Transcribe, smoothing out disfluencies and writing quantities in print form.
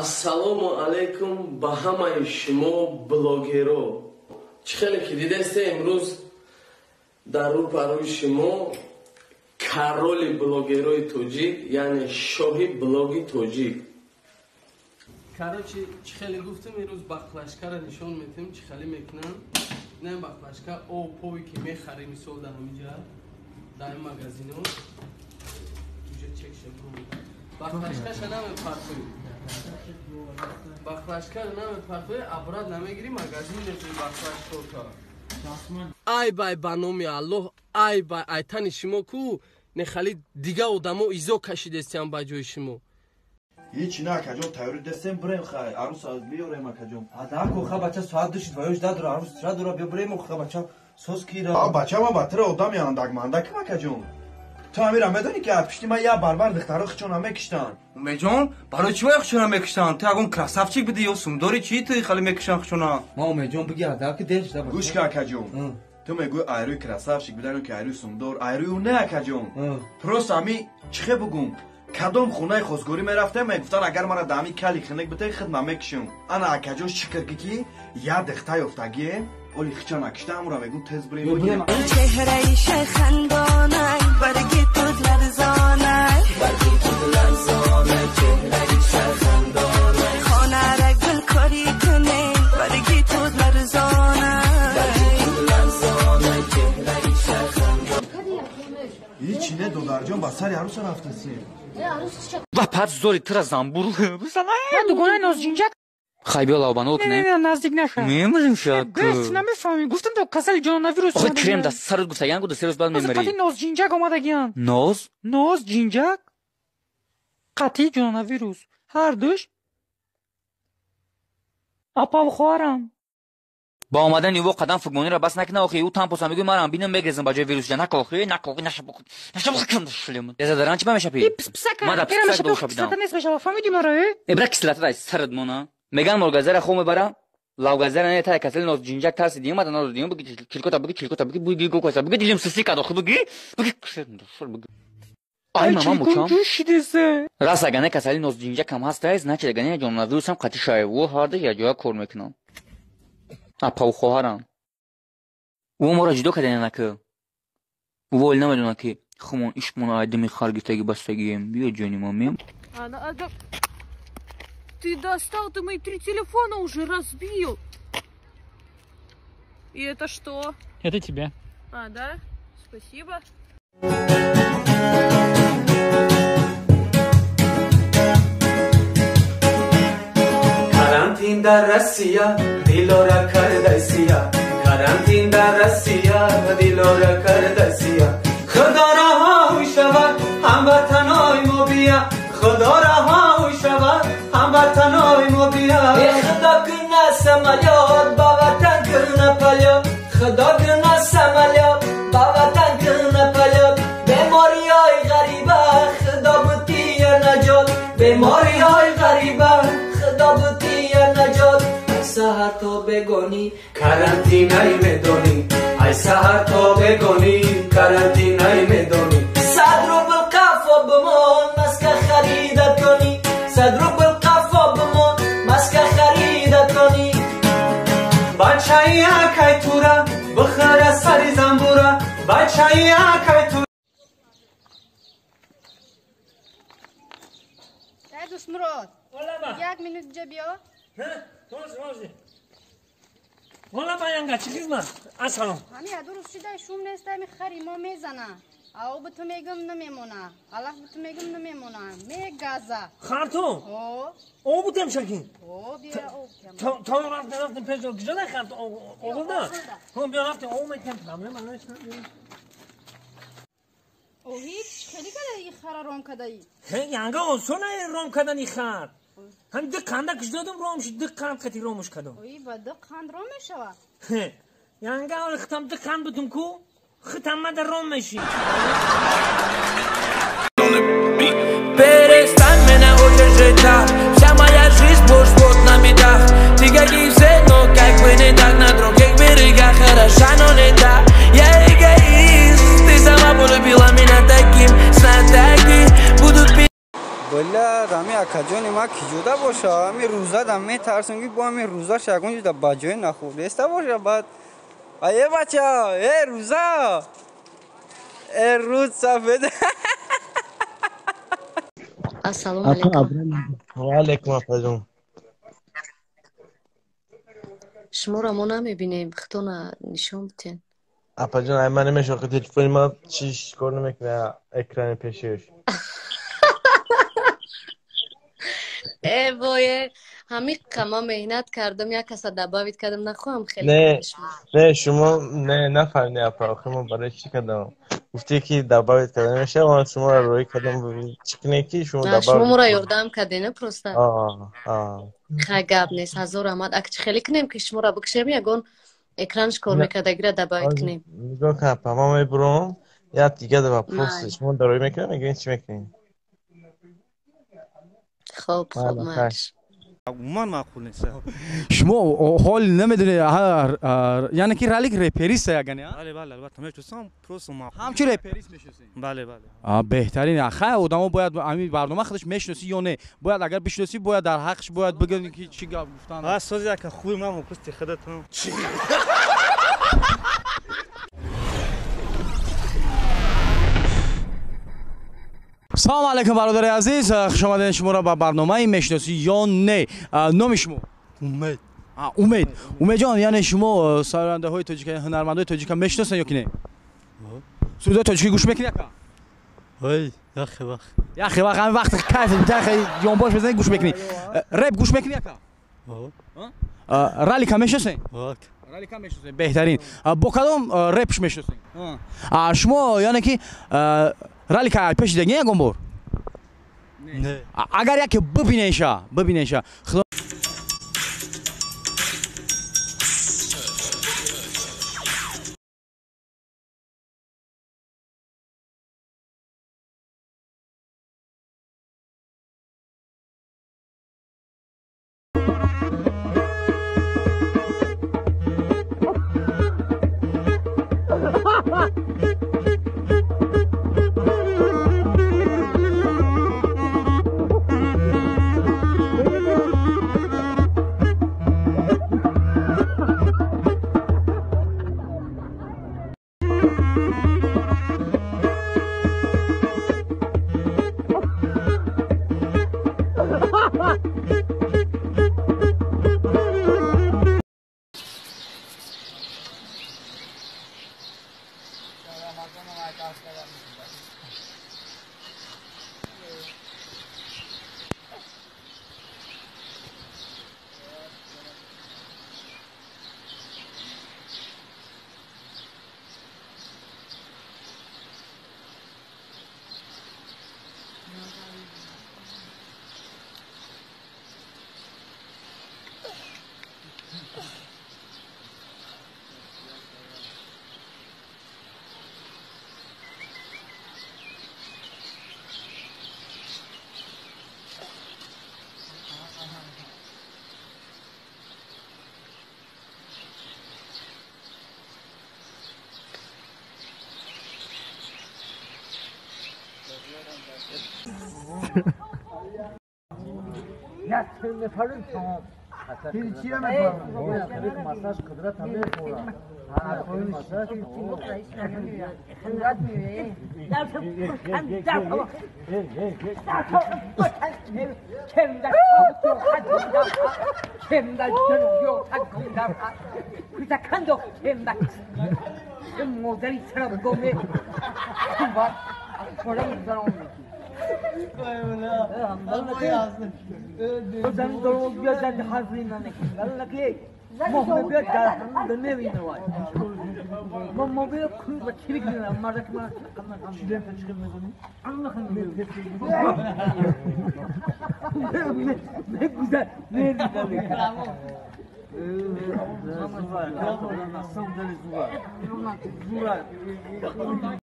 Ассалому алайкум ба ҳамаи шумо блогеро. Чӣ хеле ки дидесте, имрӯз дар рӯпарӯи шумо короли блогерои тоҷик, яъне шоҳи блоги тоҷик. Короче, чӣ хеле гуфтем, имрӯз баклажкаро нишон метем, чӣ хеле мекунанд. Не баклажка, опове ки мехарем мисол дар ҳаминҷа, дар ин магазино. Уже чек шуд. Баклажкаша намепартоӣ. Баклажкаро намепартоӣ, обрат намегирӣ, магазин мекунӣ баклажкота. Ай бай ба номи Аллоҳ, ай бай айтани шумо ку, нехали дига одамо изо кашидестиям ба ҷои шумо. Ҳеҷ на, акаҷон, тайёрӣ дестем, бирем хай, арӯс аз биёрем, акаҷон. Адако ха бача соат душид ва ёш дадора, арӯс ча дора, биё бирем ха бача соз кира. А бача ман ба тира одами андак-мандакам, акаҷон. Ту ҳамира медонӣ ки аз пишти ман як барбар духтаро хичона мекиштанд. Умедҷон, барои чӣ вай хичона мекиштанд? Ту ягон красавчик бидӣ ё сумдори чӣ ту хали мекишанд хичона? Ма Умедҷон биги адаки дер шуда. Гӯш ка, акаҷон. Ту мегӯӣ айрӯи красавчик бидан ё ки айрӯи сумдор, айрӯи ӯ не, акаҷон. Просто ҳами чӣ хе бугум? Кадом хонаи хостгорӣ мерафтем, мегуфтанд, агар мара дар ҳамин кали хинак битаи, худ ман мекишам. Ана, акаҷон, шукр ки як духта ёфтагие, оли хича накишта, ҳамура мегӯм тез бирем. Чеҳраи шайхандонай, барги тут ларзонай, барги тут ларзонай, чеҳраи шайхандонай, хонара гулкорӣ кунем, барги тут ларзонай, барги тут ларзонай, чеҳраи шайхандонай. Ҳеҷ не, додарҷон, ба сари арӯса рафтасем. Ва пат зори тира замбур. Ман дугонаи Нозҷинҷак. Хай биё лавбанот не? Не, наздик наша. Мемурим шак. Бес, намефаҳмӣ. Гуфтам то касали ҷононавирус. Охи крем да сарат гуфтагиан гу, се рӯз баъд мемирӣ. Қати Нозҷинҷак омадагиан. Ноз? Нозҷинҷак қати ҷононавирус. Ҳар душ апаву хоҳарам. Ба омадани ӯ қадам фургониро бас накна, охи ӯ тампоса мегӯй марам бинам мегрезам ба ҷои вирусҷа. Нака охи, нака охи, нашаб нашаб шлем. Дезодорант чӣ ба мешапӣ? Писак. Ма да писак доша бидам. Кислота нест мешава, фаҳмидӣ маро, э? Э, бира кислота дай сарат мона. Меган моргазара хо мебара. Лавгазара не тай касали Нозҷинҷак тарси диюм ада ноз диюм буги чилкота буги чилкота буги буги гукоса буги дилим сиси кад охи буги буги буги. Ай мама мучам. Ҷӯшидесе. Рас агане касали Нозҷинҷак ҳам ҳастай, значит агане ҷононавирусам қатӣ шае. Ӯ ҳарду якҷоя кор мекунам. Апаву хоҳарам. Ӯ моро ҷудо кардани нака. Ӯ оли намедонад ки хумон ишқмон айдими хар гирифтаги бастагием. Биё ҷони мо мем. Ты достал, ты мои 3 телефона уже разбил. И это что? Это тебе. А, да? Спасибо. Карантин дар Россия дилора кардай сия, карантин дар Россия дилора кардай сия. Худо раҳо шавад ҳамватанои мо бия, Худо раҳо шавад ҳамватанои мо бия. Худо куна самолёт ба ватан куна полёт, Худо куна самолёт ба ватан куна полёт. Бемориҳои ғариба Худо бутия наҷот, бемориҳои ғариба Худо бутия наҷот. Ай саҳар то бегонӣ карантинаи медонӣ, ай саҳар то бегонӣ карантинаи медонӣ. 100 рубл қафо бимон, маска харида кунӣ, 100 рубл қафо бимон, маска харида кунӣ. Бачаи акай тура бихара сари замбура, бачаи акай тура. Эй, Дӯстмурод, як минут ҷа биё. Вола ба янга чӣ хизмат? Ассалом. Ҳами дуруст шидай шум нест, ами хари мо мезана. Ав ба ту мегум намемона, алаф ба ту мегум намемона, мегаза. Харту? О. Об бутем шакин? О, биё об тем. То рафтем, рафтем пеш куҷо дай харт оғилда? Ҳо, биё рафтем, об метем, проблема нест. Оҳи, чӣ хеле кадаи хара ром кадаи? Хе, янга осон ром кадани хар. Ҳам ду қанда киш додум ром шуд, ду қанд қати ромуш кадом. Ои, ба ду қанд ром мешава? Янга оли хитам ду қанд бутум ку, хитам мада ром меши. Перестань меня учить жить так. Вся моя жизнь сплошь вот на бедах. Ты как и все, но как бы не так. На других берегах хороша, но не так. Я эгоист, ты сама полюбила меня таким. Знатоки будут пить. Бля, ами акаҷони ма киҷода боша? Ҳами рӯза да метарсам ки бо ҳами рӯзаш ягон ҷода ба ҷое нахӯрдеста боша. Баъд е бача, е рӯза, е рӯз сафед. Ассалому алайкум. Ва алайкум апаҷон. Шуморо мо намебинем, худтона нишон битен. Апаҷон, ай ман намешавад, телефони ман чиш кор намекунад, экрани пешиш. Э вое, ҳамин қама меҳнат кардам, як каса добавить кардам, нахоҳам хеле. Не, не, шумо не нафаҳмидед апа, охир мо барои чӣ кардам? Гуфтӣ ки добавить карда намешавад, ман шуморо роҳӣ кардам, чӣ кунед ки шумо На, шумо моро ёрдам кардена просто. А. Хай, гап нест, ҳазор раҳмат. Ак чӣ хеле кунем ки шуморо бикушем, ягон экранш кор мекардагира добавить кунем. Нигоҳ кун апа, ман мебурам, як дига вопрос шумо дароӣ мекунам, мегӯед чӣ мекунед? Хоб, хоб, марш. Умуман маъқул нест. Шумо ҳол намедонед, яъне ки Ралик реперист ягане? Бале, бале, албатта мешиносам, просто маъқул. Ҳамчун реперист мешиносед? Бале, бале. Беҳтарин. Хай, одамо бояд ҳамин барнома худаш мешиносӣ ё не? Бояд агар бишиносӣ, бояд дар ҳаққш бояд бигӯӣ ки чӣ гап гуфтан. А сози яка хуби ман мукусти худатон. Салом алейкум, бародари азиз, хуш омадед шуморо ба барномаи мешиносӣ ё не. Номи шумо? Умед. Умед. Умедҷон, яъне шумо сарояндаҳои тоҷика, ҳунармандои тоҷика мешиносед ё ки не? Сурудҳои тоҷикӣ гӯш мекунӣ ака? Ой, яхе вақт. Яхе вақт, ҳамин вақт кайф, яхе ёнбош мезанӣ гӯш мекунӣ. Реп гӯш мекунӣ ака? Ралика мешиносед? Ралика мешиносед, беҳтарин. Бо кадом репш мешиносед? Шумо яъне ки Ралика пеш дидагӣ ягон бор? Не. Агар яке бибинеша, бибинеша. Худо